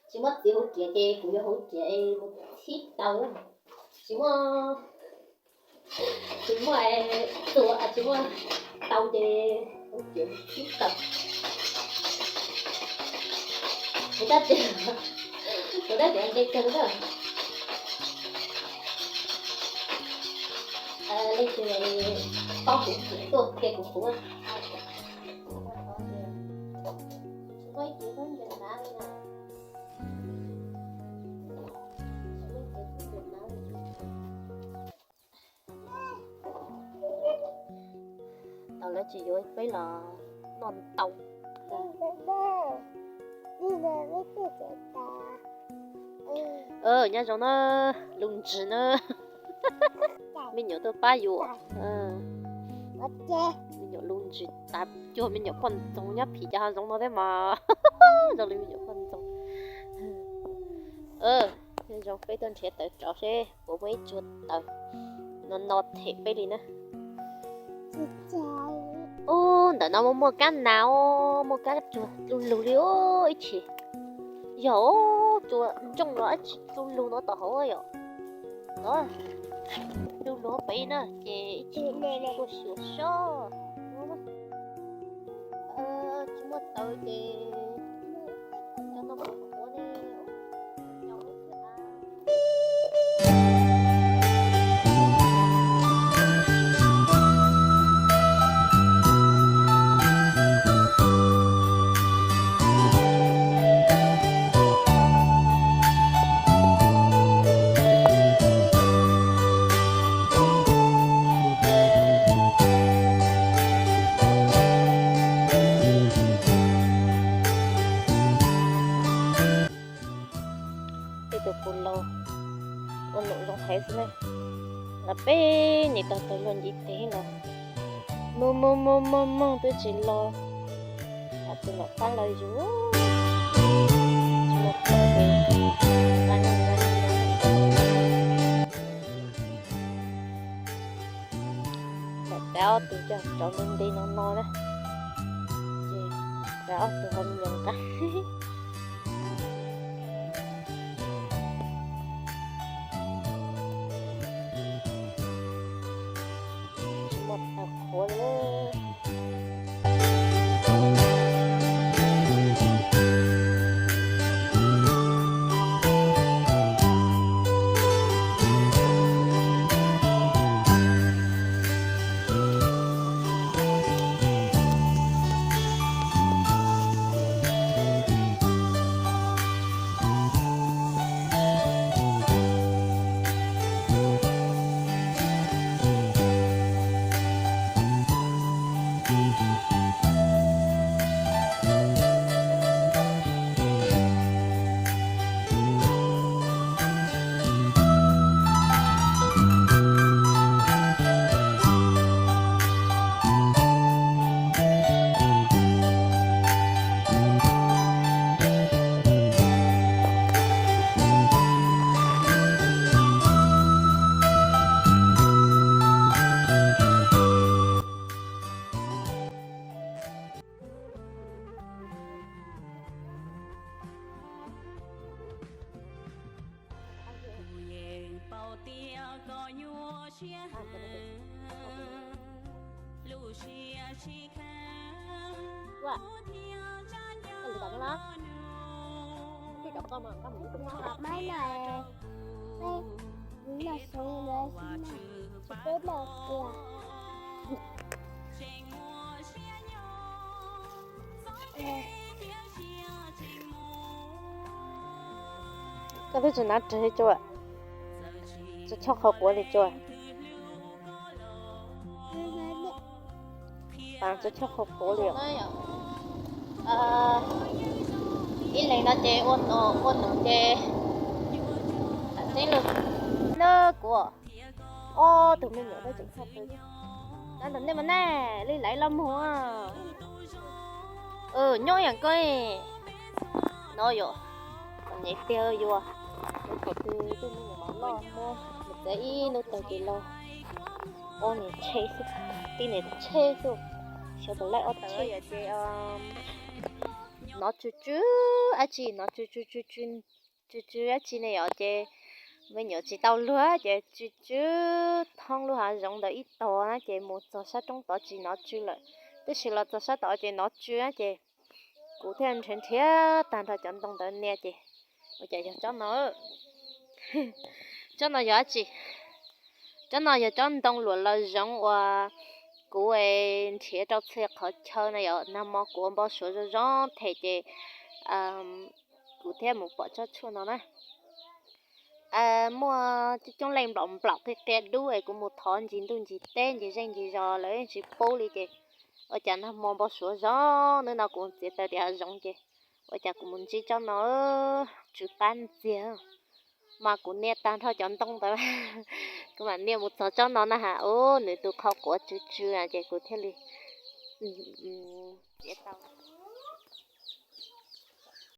Tsis muaj txiv hauv riam ces kuv yuav hauv riam mus txhib taws. Tsis muaj, tsis muaj txuas, tsis muaj taws ces hauv riam mus txhib taws. Kuv tab tias, kuv tab tias nqe kawg na. Leej twg paub kuv tuaj qhia kuv qhuav. Tau lawv tsis yuav peb los noj ntau. Nyob zoo na, lub ntsis na. Me nyuam tuaj pab yuav. Me nyuam lub ntsis tas cuag me nyuam poj ntxoog nyob phim cov hav zoov no thiab mas. Zoo li me nyuam poj ntxoog. Nyob zoo peb tuaj nrhiav taws rauv seb puas muaj ib tsuag taws no no them peb li na. Ub, ntawm no muaj muaj kab nas, muaj kab tsuag dlub lug li ib chim. Yog tsuag ntsooj los dab tsi dlub lug no tom hauv yom. No, dlub lug pem na ces ib chim tuaj xyuas sob. Tsis muaj taws ces cov no mus qhuav ne. Tej tus puv laus ua num zoo heev xwb na. Los peb niam tais tau luag ntiv tes los mus mus mus mus mus twb tsis los. Tus nom pab los yus tsis los tau. Lam txav ob tug coj rau nte nte no no na. Ces txav ob tug ho me nyuam nqa. Tsis muaj taws qhuav li. Maiv no, maiv no xyov lawv xwb na, tsis peb no tiag. Koj twb tsis hnav rawg li Tsuas, tsis chob qhov quav li Tsuas. Pas tsis chob qhov quav li os. Ib leeg no ces ua num, ua num ces tseeb lawm na kuv. Ob tug me nyuam twb tseem txhaj pw. Nyob ntawm nej mas nej li laiv los muag. Nyob yam koj no yom, kom nyiam tiag yuav. Thaum twg twb me nyuam mam loj muab mus txiav ib hnub tag kis los. Ob niag tsheb xwb, tib niag tsheb xwb, xyov puas laib ob tsheb. hnov tsw tsw dab tsi, hnov tsw tsw tsw tsw tsw tsw dab tsi ne yom, ces me nyuam tsis tau luag ces tsw tsw thoob lub hav zoov ntawd ib tog na, ces mus txog sab roob tod tsis hnov tsw lawm, tab sis los txog sab tod ces hnov tsw na, ces kuv thiaj nrhiav nrhiav tag nrho cov ntoo ntawd nias ces ua cas yog tsob no. Tsob no yog dab tsi? Tsob no yog tsob ntoo luam laus zoov uas kuv nrhiav rau txhia qhov chaw na yom. Nag hmo kuv ua npau suav zoo zoo them ces kuv thiaj mus pom tsob tshuaj no na. Muaj coob coob leej nplaum nplaum qia qia dub es kuv mus thov ncig ntuj ncig teb ncig zej ncig zos lawv tsis pub li ces ua cas nag hmo npau suav zoo, hnub no kuv txiav taws tim hav zoov ces ua cas kuv mus ntsib tsob no tsw qab ntxiag. Mas kuv nias tag nrho cov ntoo ntawd, kuv mam nias mus txog tsob no na has, ub, nws tus qhov quav tsw tsw na ces kuv thiaj li txiav tau.